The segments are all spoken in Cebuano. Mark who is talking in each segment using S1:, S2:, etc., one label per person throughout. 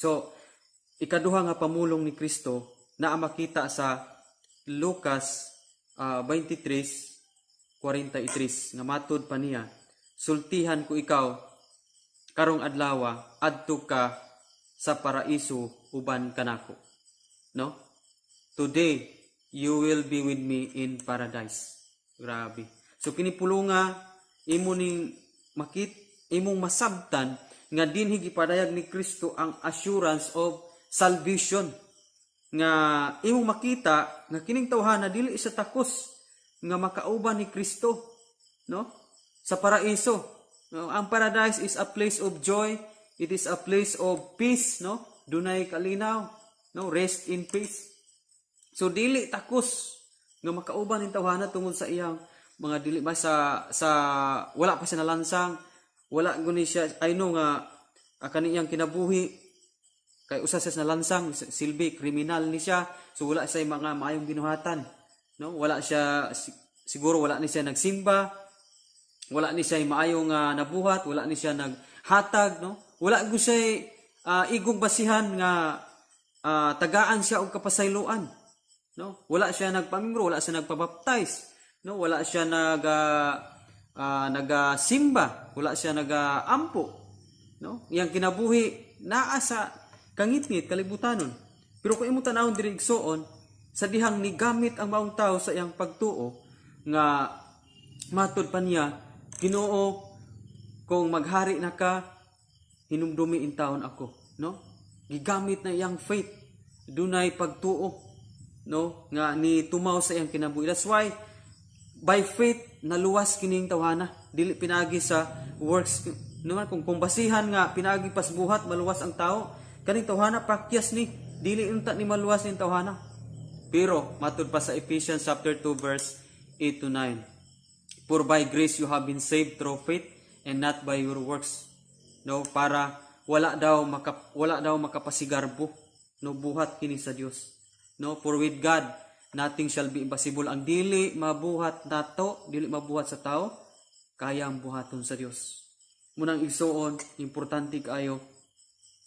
S1: So, ikaduha nga pamulong ni Kristo na makita sa Lucas 23:43 nga matud pa niya, "Sultihan ko ikaw, karong adlawa adto ka sa paraiso uban kanako," no? "Today you will be with me in paradise." Grabe. So kini pulunga, imo ning makit, imong masabtan nga dinhi gipadayag ni Kristo ang assurance of salvation, nga imong makita nga kining tawhana dili sa takos nga makauban ni Kristo, no, sa paraiso, no? Ang paradise is a place of joy, it is a place of peace, no? Dunay kalinaw, no? Rest in peace. So dili takos nga makauban ning tawhana tungod sa iyang mga dili ba sa wala pa siya nalansang, wala guni siya. I know nga kaniyang kinabuhi kay usa siya sa nalansang, silbi kriminal ni siya. So wala siya mga maayong binuhatan, no? Wala siya siguro, wala ni siya nagsimba, wala ni siya maayong nabuhat, wala ni siya naghatag, no? Wala gyud siya igong basihan nga tagaan siya og kapasayloan, no? Wala siya nagpamimro, wala siya nagpabaptize, no? Wala siya nagasimba, wala siya nagaampo, no? Iyang kinabuhi naa sa kangitngit kalibutanon. Pero kung imong tanawon diri, igsoon, sa dihang nigamit ang maong tao sa iyang pagtuo nga matud pa niya, "Ginoo, kung maghari na ka, hinumdumi intawon ako," no? Gigamit na iyang faith, dunay pagtuo, no, nga ni tumaw sa iyang kinabuhi. That's why by faith naluwas kining tawhana, dili pinagi sa works, no? Kung basihan nga pinagi pas buhat maluwas ang tao, kaning tawhana pakyas ni, dili unta ni maluwas ning tawhana. Pero matud pa sa Ephesians chapter 2 verse 8 to 9, "For by grace you have been saved through faith and not by your works," no? Para wala daw makapasigarbo, no? Buhat kini sa Dios, no? For with God nothing shall be impossible. Ang dili mabuhat nato, dili mabuhat sa tao, kaya ang buhaton sa Dios. Munang, igsuon, importante kaayo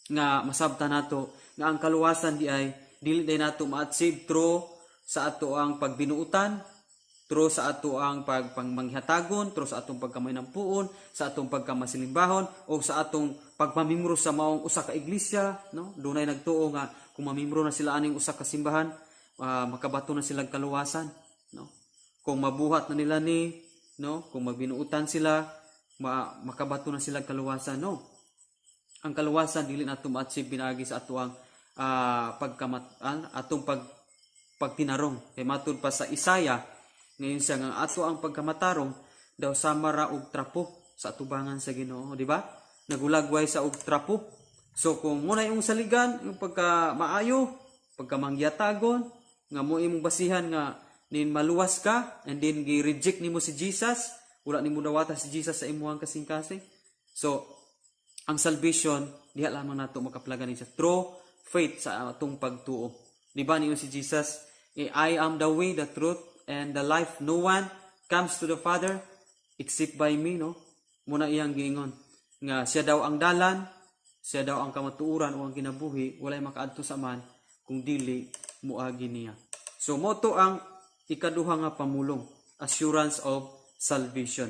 S1: nga masabta nato nga ang kaluwasan di ay dili day nato ma-achieve through sa ato ang pagbinuutan, through sa ato ang pagpangmanghatagon, through sa atong pagkamainampuon, sa atong pagkamasilimbahon, o sa atong pagpamimro sa maong usa ka iglesia, no? Dunay nagtuo nga kung mamimro na sila aning usa ka simbahan, makabato na sila kaluwasan, no? Kung mabuhat na nila ni, no, kung magbinuutan sila, makabato na sila kaluwasan, no? Ang kaluwasan dili nato ma-achieve pinaagi sa ato ang pagkamat atong pagtinarong, kay matud pa sa Isaiah ngayon siya nga ato ang pagkamatarong daw sama ra og trapo sa atubangan sa Ginoo, di ba? Nagulagway sa og trapo. So kung muna yung saligan yung pagka maayo, pagka mangyatagon nga mo imong basihan nga nin maluwas ka, and then gi-reject nimo si Jesus, wala nimo dawata si Jesus sa imuhang kasing-kasing. So ang salvation diha lamang nato makaplagan ni siya through faith, sa atong pagtuo. Di ba niyo si Jesus, "I am the way, the truth and the life. No one comes to the Father except by me," no? Muna iyang giingon nga siya daw ang dalan, siya daw ang kamatuoran o ang kinabuhi, walay makaadto sa Amahan kung dili muagi niya. So mo to ang ikaduha nga pamulong, assurance of salvation.